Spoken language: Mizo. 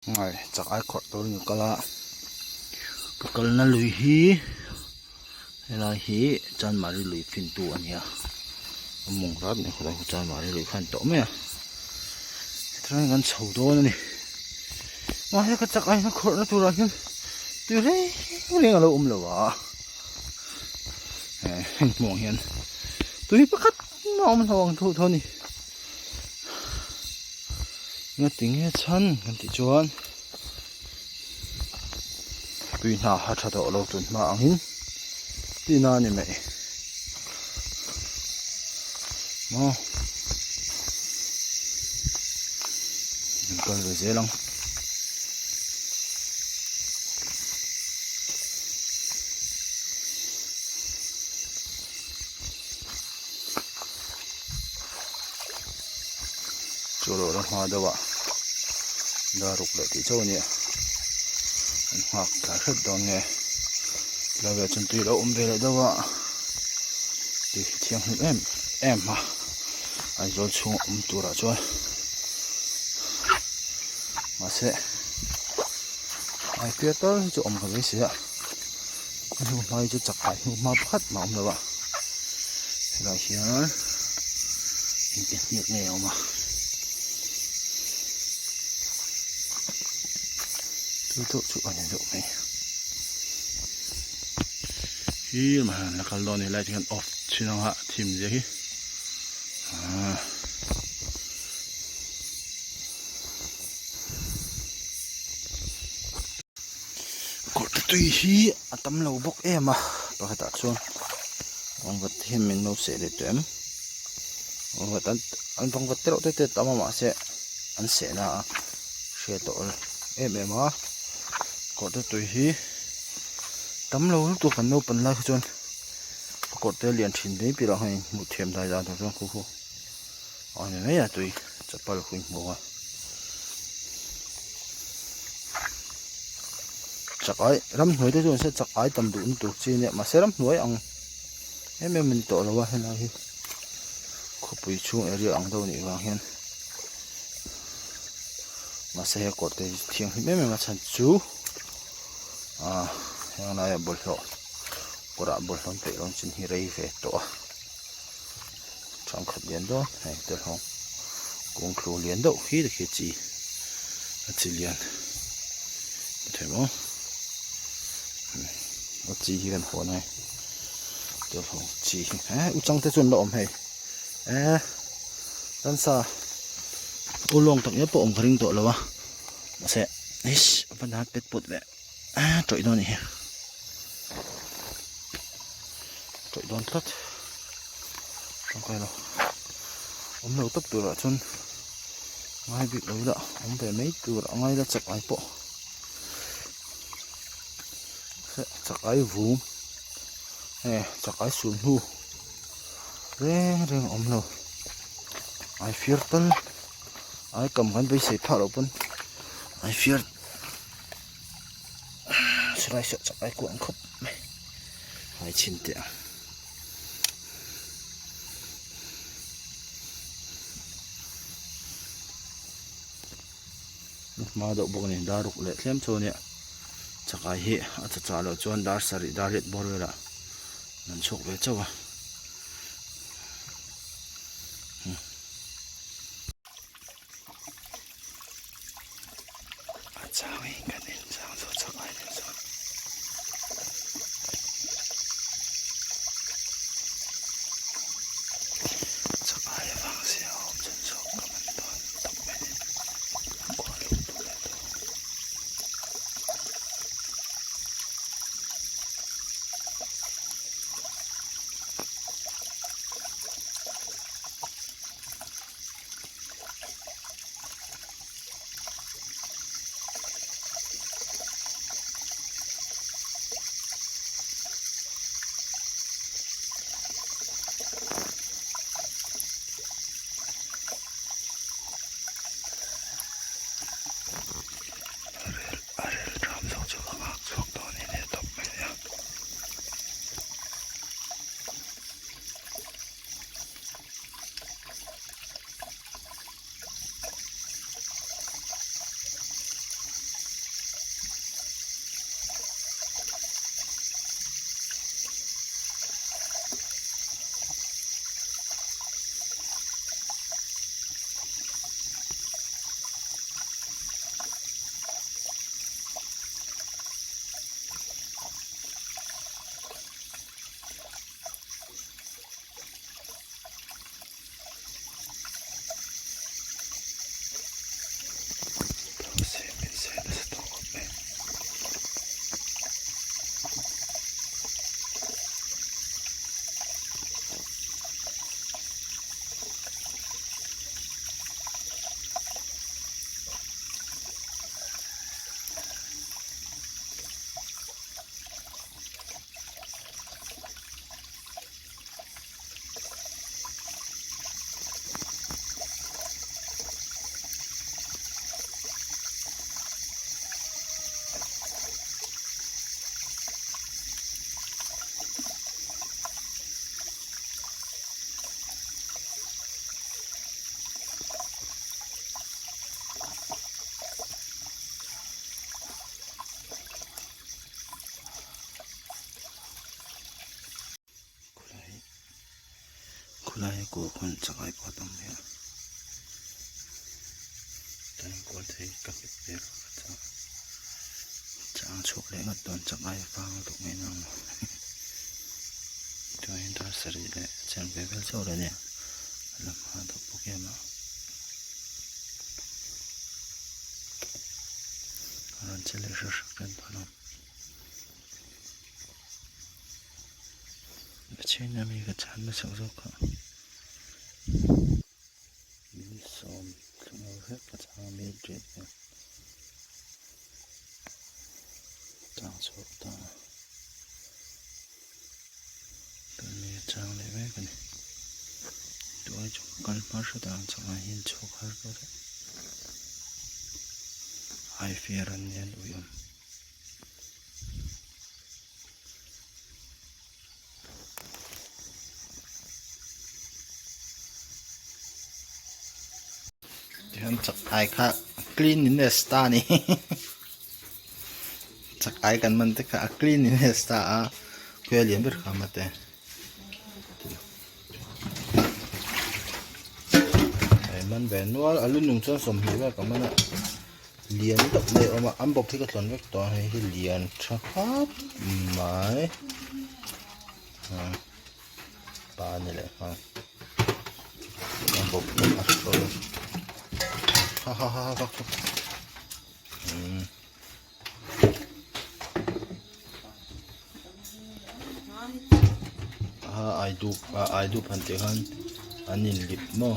Ngai chak ai khawrh turin ka kal a ka kalna lui hi helai hi chanmari lui fintu a ni a a mawng rat mai khawlai khu chanmari lui khan tawh mai a tichuan kan chho dawn a ni mahse ka chak aina khawrhna turah hian tui reng reng a lo awm lo a heng hmuh ang hian tui pakhat mah a awm lo ang thu tho a ni. Nga ti nge chhan kan tih chuan tui hna ha tha tawh lo tun hma angin tihna a ni mai maw kan kal ve zel ang. Chu lo la hma deuh ah dar ruk leh tih chauh a nia an nghak tlai hret dawn nge tlai ve chuan tui a lo awm ve leh deuh a tui hi thianghlim em em a Aizawl chhung a awm turah chuan mahse ai piar tal hi chu awm ka beisei a a hnu hma hi chu chak ai hnu hma pakhat mah a awm lo a helaiah hian engti hniak nge a awm a chu deuh chu a ni deuh mai hi mah hian la kal dawn a ni light hian off chhin anga thim zia hi aaa. Kawrte tui hi a tam lo bawk em a pakhatah chuan vangvat te hian min lo seh leh tawh em vangvat an an vangvat te reuh te te a tam a mahse an seh na a hriat tawh em em a kawrte tui hi tam lo lutuk kan naupan lai kha chuan kawrte lian thin mai piah ah hian hmuh thiam dai dan tur chuan khu khu a ni mai a tui chapal khu in hmu a. Chak ai ramhnuai te chuan se chak ai tam duh na tur chi a nia mahse ramhnuai ang em em a ni tawh lo a helai hi khawpui chhung area ang deuh a nih vang hian mahse he kawr te hi thianghlim em em a chhan chu ah heng laiah bawlhhlawh kawrah bawlhhlawh an peih lo chin hi rei ve tawh a thenkhat lian dawn hei telhawng kung thlu lian deuh khi te khi chi a chi lian ni thei maw a chi hi kan hawn a hei telhawng chi hi eh uchang te chu an la awm hei eh ransa ulawng tak ngial pawh awm ka ring tawh lo a mahse eish a va nat pet put ve ah tawih dawn a nih hi. Tawih dawn tlat tangkai lo awm lo tawp turah chuan ngai bik lo ila awm ve mai tur a ngai la chak ai pawh chak ai vung e chak ai sul hnu reng reng a awm lo ai fiar tal ai kam kan beisei phah loh pawn ai fiar. Silai sawh chak ai kuang khawp mai hai chhin teh ang. Hma deuh bawk a ni dar ruk leh tlem chu a nia chakai hi a cha chah loh chuan dar sarih dar riat bawr velah an chhuak ve chauh a. A chang in kan en chang chu chak ai nen chuan chak ai avang sia a awm chhan chu ka man dawn tawp mai ni a kual lut duh leh tawh. Khulai a kawr khawn chakai pawh a tam hle a chuan kawl thei ka hmet vel ka chang chang chhuak leh ngawt dawn chakai a vang lutuk mai nang maw chuan dar sarih leh chen ve vel chauh la nia a la hma deuh bawk em a a rawn che leh hrak hrak ṭan tawh lo. China mi ka chhan hmasak zawk kha min sawm thlung lo hrep ka chhang a mil ṭet vel chang chhuak ta a tun mi a chang leh mek a ni tuai chu kal hma hret ah chak ah hian chhuak har deuh vek ai fiar an nia an uiawm. Tihian chak ai kha cleanliness ta a ni chak ai kan man te kha a cleanliness ta a khawi a lian ber kha mate hei man ve nual a lu nung chuan 20 vel ka man a. Lian deuh mai a awm a an bawp hi ka tlawn vek tawh a hei hi lian tha khawp mai pa a ni leh nghal a bawp hi a hrawl ha ha ha ha vak umm a ai dup a ai dup han tih khan an inlip maw.